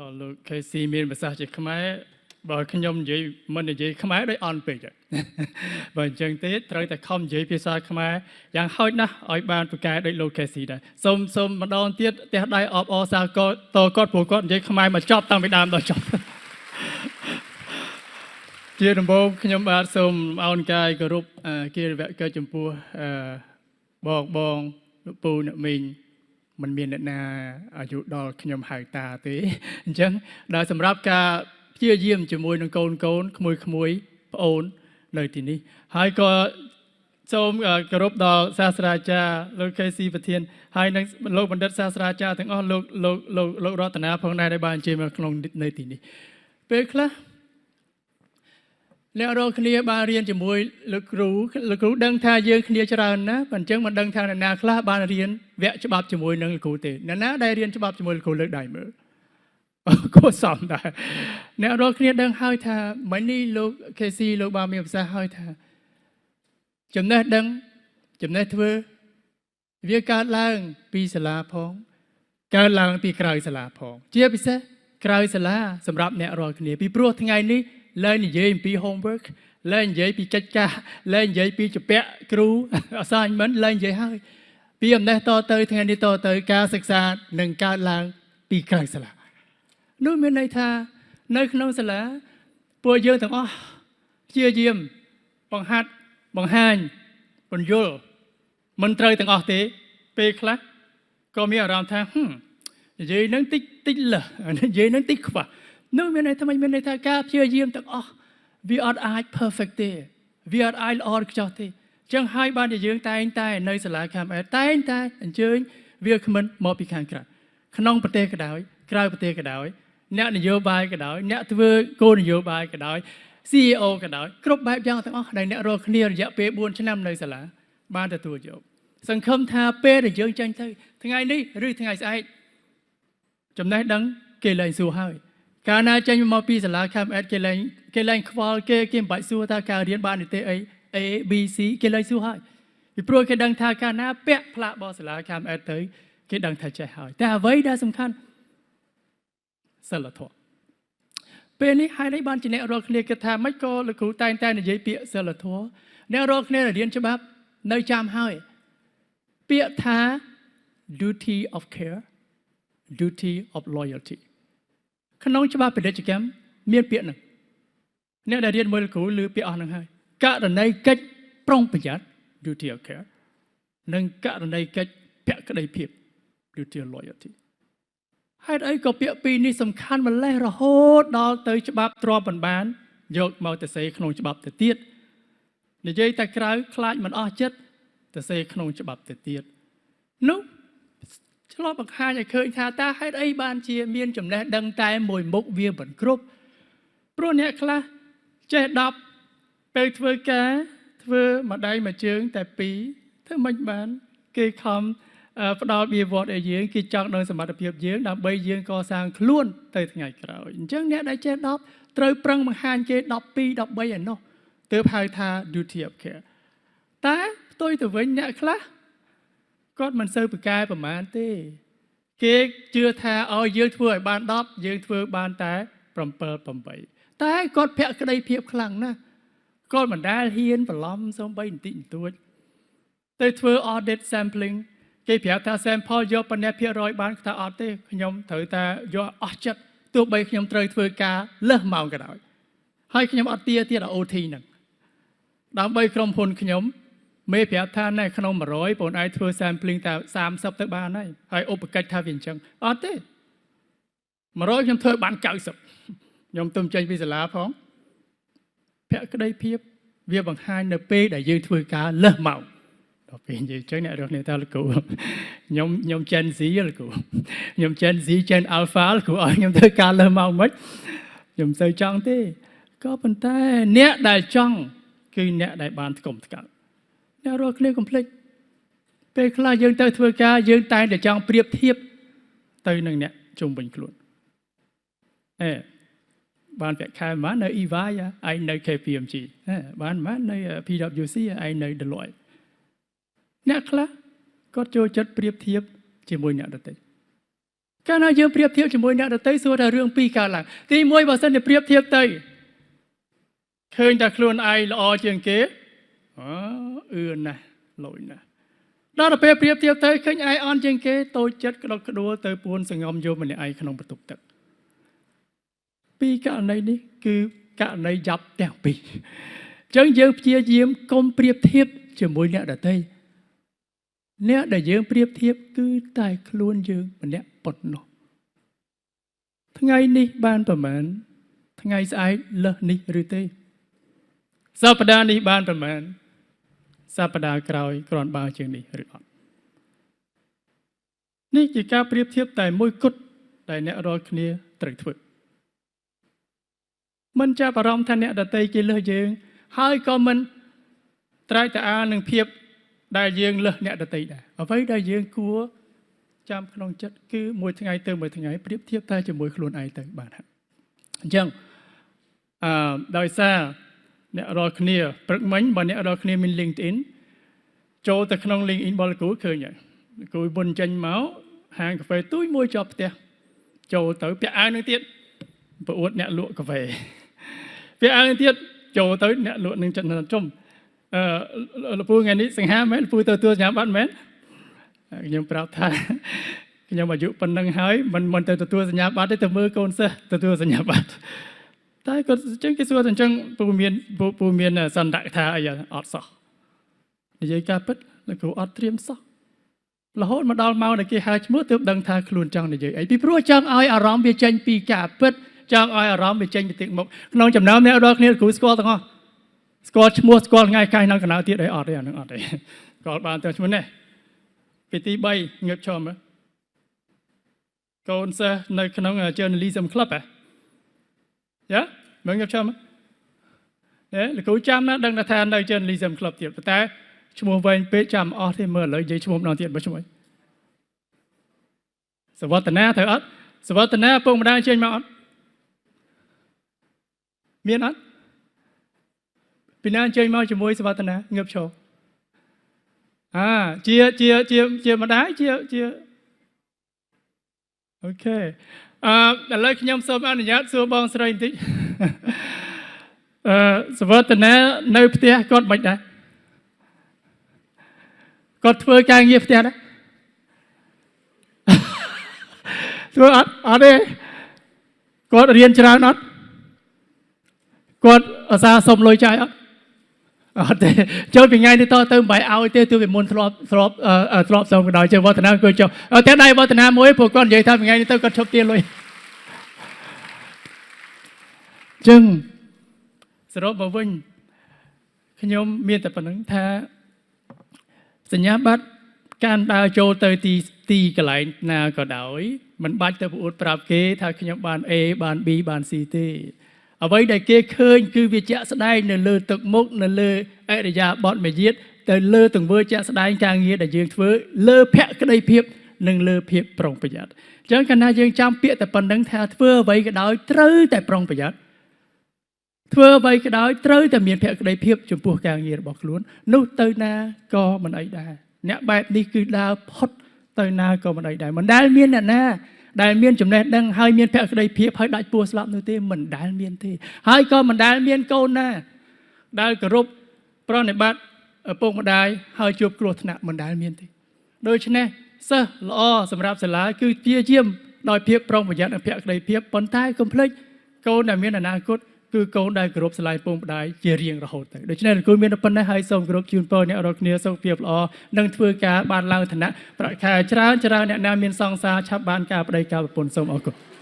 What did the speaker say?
ដល់លោក KC មានភាសាជាខ្មែរបើខ្ញុំនិយាយមិននិយាយខ្មែរដូចអន់ពេកហើយ បើអញ្ចឹងទេត្រូវតែខំនិយាយភាសាខ្មែរយ៉ាងហោចណាស់ឲ្យបានពូកែដូចលោក KC ដែរសូមសូមម្ដងទៀតផ្ទះដៃអបអរសាទរតគាត់ព្រោះគាត់និយាយខ្មែរមកចប់តាំងពីដើមដល់ចប់ ជាដំបូងខ្ញុំបាទសូមអោនកាយគោរពអឺគារវកិច្ចចំពោះអឺបងបងលោកពូអ្នកមីងមិនមានអ្នកណាអាយុដល់ខ្ញុំហៅតាទេអញ្ចឹងដែលសម្រាប់ការព្យាយាមជាមួយនឹងកូនកូនក្មួយក្មួយប្អូននៅទីនេះហើយក៏សូមគោរពដល់សាស្ត្រាចារ្យលោកខេស៊ីប្រធានហើយនិងលោកបណ្ឌិតសាស្ត្រាចារ្យទាំងអស់លោកលោកលោកលោករតនាផងដែរដែលបានអញ្ជើញមកក្នុងនៅទីនេះពេលខ្លះ អ្នករាល់គ្នាបានរៀនជាមួយលោកគ្រូលោកគ្រូដឹងថាយើងគ្នាច្រើនណាស់បើអញ្ចឹងមិនដឹងថាអ្នកណាខ្លះបានរៀនវគ្គច្បាប់ជាមួយនឹងលោកគ្រូទេអ្នកណាដែលរៀនច្បាប់ជាមួយលោកគ្រូលើកដៃមើលគួរសមដែរអ្នករាល់គ្នាដឹងហើយថាមិញនេះលោក KC លោកបានមានប្រសាសន៍ហើយថាចំណេះដឹងចំណេះធ្វើវាកើតឡើងពីសាលាផងកើតឡើងពីក្រៅសាលាផង ជាពិសេសក្រៅសាលាសម្រាប់អ្នករាល់គ្នាពីព្រោះថ្ងៃនេះលែងនិយាយអំពី homework លែងនិយាយពីកិច្ចការលែងនិយាយពីជពាក់គ្រូ assignment លែងនិយាយហើយពីអំណេះតទៅថ្ងៃនេះតទៅការសិក្សានឹងកើតឡើងពីក្រៅសាលានោះមានន័យថានៅក្នុងសាលាពួកយើងទាំងអស់ព្យាយាមបង្ហាត់បង្ហាញពន្យល់មិនត្រូវទាំងអស់ទេពេលខ្លះក៏មានអារម្មណ៍ថាហឹមនិយាយនឹងតិចតិចលើសនិយាយនឹងតិចខ្វះនោះមានន័យថាមិនមានន័យថាការព្យាយាមទាំងអស់វាអត់អាច perfect ទេវាអត់អាចល្អឥតខ្ចោះទេចឹងហើយបានជាយើងតែងតែនៅសាលាខាំអែតែងតែអញ្ជើញវាគ្មិនមកពីខាងក្រៅក្នុងប្រទេសក៏ដោយក្រៅប្រទេសក៏ដោយអ្នកនយោបាយក៏ដោយអ្នកធ្វើគោលនយោបាយក៏ដោយ CEO ក៏ដោយគ្រប់បែបយ៉ាងទាំងអស់ដែលអ្នករាល់គ្នារយៈពេល4ឆ្នាំនៅសាលាបានទទួលយកសង្ឃឹមថាពេលដែលយើងចេញទៅថ្ងៃនេះឬថ្ងៃស្អែកចំណេះដឹងគេលែងសួរហើយកាលណាចេញមកពីសាលាខាំអេតគេលែងគេលែងខ្វល់គេគេមិនបាច់សួរថាការរៀនបាននិទេសអី A B C គេលែងសួរហើយពីព្រោះគេដឹងថាកាលណាពាក់ផ្លាករបស់សាលាខាំអេតទៅគេដឹងថាចេះហើយតែអ្វីដែលសំខាន់សិលធម៌ពេលនេះហេតុអីបានជាអ្នករាល់គ្នាគិតថាម៉េចក៏លោកគ្រូតែងតែនិយាយពាក្យសិលធម៌អ្នករាល់គ្នារៀនច្បាប់នៅចាំហើយពាក្យថា duty of care, duty of loyalty ក្នុងច្បាប់ពាណិជ្ជកម្មមានពាក្យហ្នឹងអ្នកដែលរៀនមួយលោកគ្រូឮពាក្យអស់ហ្នឹងហើយករណីកិច្ចប្រុងប្រយ័ត្ន duty of care និងករណីកិច្ចភក្តីភាព duty of loyalty ហេតុអីក៏ពាក្យពីរនេះសំខាន់ម្លេះរហូតដល់ទៅច្បាប់ទ្រាំមិនបាន យកមកទៅសេក្នុងច្បាប់ទៅទៀតនិយាយតែក្រៅខ្លាចមិនអស់ចិត្តទៅសេក្នុងច្បាប់ទៅទៀតនោះឆ្លុះបង្ហាញឲ្យឃើញថាតើហេតុអីបានជាមានចំណេះដឹងតែមួយមុខវាមិនគ្រប់ព្រោះអ្នកខ្លះចេះ10ពេលធ្វើការធ្វើមួយដៃមួយជើងតែពីរធ្វើមិនបានគេខំផ្ដល់បៀវត្សឲ្យយើងគេចង់ដឹងសមត្ថភាពយើងដើម្បីយើងកសាងខ្លួនទៅថ្ងៃក្រោយអញ្ចឹងអ្នកដែលចេះ10ត្រូវប្រឹងបង្ហាញគេ12 13ឯណោះទើបហៅថា duty of care តែផ្ទុយទៅវិញអ្នកខ្លះគាត់មិនសូវពូកែប្រមាណទេ គេជឿថាឲ្យយើងធ្វើឲ្យបាន10យើងធ្វើបានតែ7 8តែគាត់ភក្តីភាពខ្លាំងណាស់គាត់មិនដែលហ៊ានបន្លំសូម្បីបន្តិចបន្តួចទៅធ្វើ audit sampling គេប្រាប់ថា sample យកប៉ុណ្ណេះភាគរយបានថាអត់ទេខ្ញុំត្រូវតែយកអស់ចិត្តទោះបីខ្ញុំត្រូវធ្វើការលើសម៉ោងក៏ដោយហើយខ្ញុំអត់ទាទៀត OT ហ្នឹងដើម្បីក្រុមហ៊ុនខ្ញុំមេប្រាប់ថាណែក្នុង100បងឯងធ្វើ sampling តែ30ទៅបានហើយហើយឧបកិច្ចថាវាអញ្ចឹងអត់ទេ100ខ្ញុំធ្វើបាន90ខ្ញុំទៅចេញពីសាលាផងភក្តីភាពវាបង្ហាញនៅពេលដែលយើងធ្វើការលើសម៉ោងដល់ពេលនិយាយអញ្ចឹងអ្នករាល់គ្នាថាលោកគ្រូខ្ញុំខ្ញុំ Gen Z លោកគ្រូខ្ញុំ Gen Z Gen Alpha លោកគ្រូឲ្យខ្ញុំធ្វើការលើសម៉ោងមិនខ្ញុំមិនសូវចង់ទេក៏ប៉ុន្តែអ្នកដែលចង់គឺអ្នកដែលបានថ្កុំថ្កើងអ្នករាល់គ្នាកុំភ្លេចពេលខ្លះយើងទៅធ្វើការយើងតែងតែចង់ប្រៀបធៀបទៅនឹងអ្នកជុំវិញខ្លួនអេបានប្រាក់ខែប៉ុន្មាននៅ EY ឯងនៅ KPMG បានប៉ុន្មាននៅ PwC ឯងនៅ Deloitte អ្នកខ្លះគាត់ចូលចិត្តប្រៀបធៀបជាមួយអ្នកដទៃ កាលណាយើងប្រៀបធៀបជាមួយអ្នកដទៃសួរថារឿងពីរកើតឡើងទីមួយបើសិនជាប្រៀបធៀបទៅឃើញតែខ្លួនឯងល្អជាងគេអអឿនណាស់លយណាស់ដល់ទៅពេលប្រៀបធៀបទៅឃើញឯងអន់ជាងគេតូចចិត្តក្តុកក្តួលទៅពួនសងំយកម្នាក់ឯងក្នុងបន្ទប់ទឹកពីរករណីនេះគឺករណីយ៉ាប់ទាំងពីរអញ្ចឹងយើងព្យាយាមកុំប្រៀបធៀបជាមួយអ្នកដទៃអ្នកដែលយើងប្រៀបធៀបគឺតែខ្លួនយើងម្នាក់ប៉ុណ្ណោះថ្ងៃនេះបានប្រមាណថ្ងៃស្អែកលើសនេះឬទេសប្តាហ៍នេះបានប្រមាណសប្តាហ៍ក្រោយគ្រាន់បើជាងនេះឬអត់នេះជាការប្រៀបធៀបតែមួយគត់ដែលអ្នករាល់គ្នាត្រូវធ្វើមិនចាប់អារម្មណ៍ថាអ្នកដទៃគេលើសយើង ហើយក៏មិនត្រែកតអានឹងភាពដែលយើងលើសអ្នកដទៃដែរអ្វីដែលយើងគួរចាំក្នុងចិត្តគឺមួយថ្ងៃទៅមួយថ្ងៃប្រៀបធៀបតែជាមួយខ្លួនឯងទៅបាទអញ្ចឹងអឺដោយសារអ្នករាល់គ្នាព្រឹកមិញបើអ្នករាល់គ្នាមាន LinkedIn ចូលទៅក្នុង LinkedIn របស់លោកគ្រូឃើញហើយលោកគ្រូមុនចេញមកហាងកាហ្វេទូចមួយជាប់ផ្ទះចូលទៅពាក់អាវនឹងទៀតប្រអួតអ្នកលក់កាហ្វេពាក់អាវនឹងទៀតចូលទៅអ្នកលក់នឹងចិត្តជុំអឺលោកពូថ្ងៃនេះសង្ហាមែនលោកពូទៅទទួលសញ្ញាបត្រមែនខ្ញុំប្រាប់ថាខ្ញុំអាយុប៉ុណ្ណឹងហើយមិនមិនទៅទទួលសញ្ញាបត្រទេទៅមើលកូនសិស្សទទួលសញ្ញាបត្រតែគាត់អញ្ចឹងគេសួរថាអញ្ចឹងពូមានពូមានសន្តិថាអីអត់សោះនិយាយការពិតលោកគ្រូអត់ត្រៀមសោះរហូតមកដល់ម៉ោងដែលគេហៅឈ្មោះទើបដឹងថាខ្លួនចង់និយាយអីពីព្រោះចង់ឲ្យអារម្មណ៍វាចេញពីការពិតចង់ឲ្យអារម្មណ៍វាចេញពីទឹកមុខក្នុងចំណោមអ្នករាល់គ្នាគ្រូស្គាល់ទាំងអស់ស្គាល់ឈ្មោះស្គាល់ថ្ងៃកាយក្នុងកណ្ដាលទៀតអីអត់ទេអានឹងអត់ទេស្គាល់បានតែឈ្មោះនេះពីទី3ងើបឈរមើលកូនសិស្សនៅក្នុង journalism club ហ៎យ៉ាមើលងើបឈរមើលណែលោកគ្រូចាំណាដឹងថានៅ journalism club ទៀតប៉ុន្តែឈ្មោះវែងពេកចាំអស់ទេមើលឥឡូវនិយាយឈ្មោះម្ដងទៀតបើឈ្មោះអីសវត្តនាត្រូវអត់សវត្តនាពងម្ដាយចេញមកអត់មានអត់ពីណាអញ្ជើញមកជាមួយសវត្តនាងើបឈរអាជាជាជាជាម្ដាយជាជា OK អឺឥឡូវខ្ញុំសូមអនុញ្ញាតសួរបងស្រីបន្តិចអឺសវត្តនានៅផ្ទះគាត់មិនដែរគាត់ធ្វើការងារផ្ទះដែរធ្វើអត់អត់ទេគាត់រៀនច្រើនអត់គាត់អាសាសុំលុយចាយអត់អត់ទេចូលពីថ្ងៃនេះតទៅមិនបាយឲ្យទេទោះពីមុនធ្លាប់ធ្លាប់ធ្លាប់សុំក៏ដោយជើវឌ្ឍនាអង្គុយចុះតែដៃវឌ្ឍនាមួយព្រោះគាត់និយាយថាថ្ងៃនេះទៅគាត់ឈប់ទាលុយចឹងសរុបមកវិញខ្ញុំមានតែប៉ុណ្្នឹងថាសញ្ញាបត្រការដើរចូលទៅទីទីកន្លែងណាក៏ដោយមិនបាច់ទៅប្អូនប្រាប់គេថាខ្ញុំបាន A បាន B បាន C ទេអ្វីដែលគេឃើញគឺវាជាក់ស្ដែងនៅលើទឹកមុខនៅលើអរិយាបថមាយាទទៅលើទង្វើជាក់ស្ដែងការងារដែលយើងធ្វើលើភក្តីភាពនិងលើភាពប្រុងប្រយ័ត្នអញ្ចឹងកាលណាយើងចាំពាក្យតែប៉ុណ្្នឹងថាធ្វើអ្វីក៏ដោយត្រូវតែប្រុងប្រយ័ត្នធ្វើអ្វីក៏ដោយត្រូវតែមានភក្តីភាពចំពោះការងាររបស់ខ្លួននោះទៅណាក៏មិនអីដែរអ្នកបែបនេះគឺដើរផុតទៅណាក៏មិនអីដែរមិនដែលមានអ្នកណាដែលមានចំណេះដឹងហើយមានភក្តីភាពហើយដាច់ពោះស្លាប់នោះទេមិនដែលមានទេហើយក៏មិនដែលមានកូនណាដែលគោរពប្រណិប័តឪពុកម្ដាយហើយជួបគ្រោះថ្នាក់មិនដែលមានទេដូច្នេះសិស្សល្អសម្រាប់សាលាគឺព្យាយាមដោយភាពប្រុងប្រយ័ត្ននិងភក្តីភាពប៉ុន្តែកុំភ្លេចកូនដែលមានអនាគតគឺកូនដែលគោរពស្រឡាញ់ពុកម្ដាយជារៀងរហូតទៅដូច្នេះលោកគ្រូមានតែប៉ុណ្ណេះហើយសូមគោរពជូនពរអ្នករាល់គ្នាសុខភាពល្អនិងធ្វើការបានឡើងឋានៈប្រាក់ខែច្រើនច្រើនអ្នកណាមានសង្សារឆាប់បានការប្តីការប្រពន្ធសូមអរគុណ។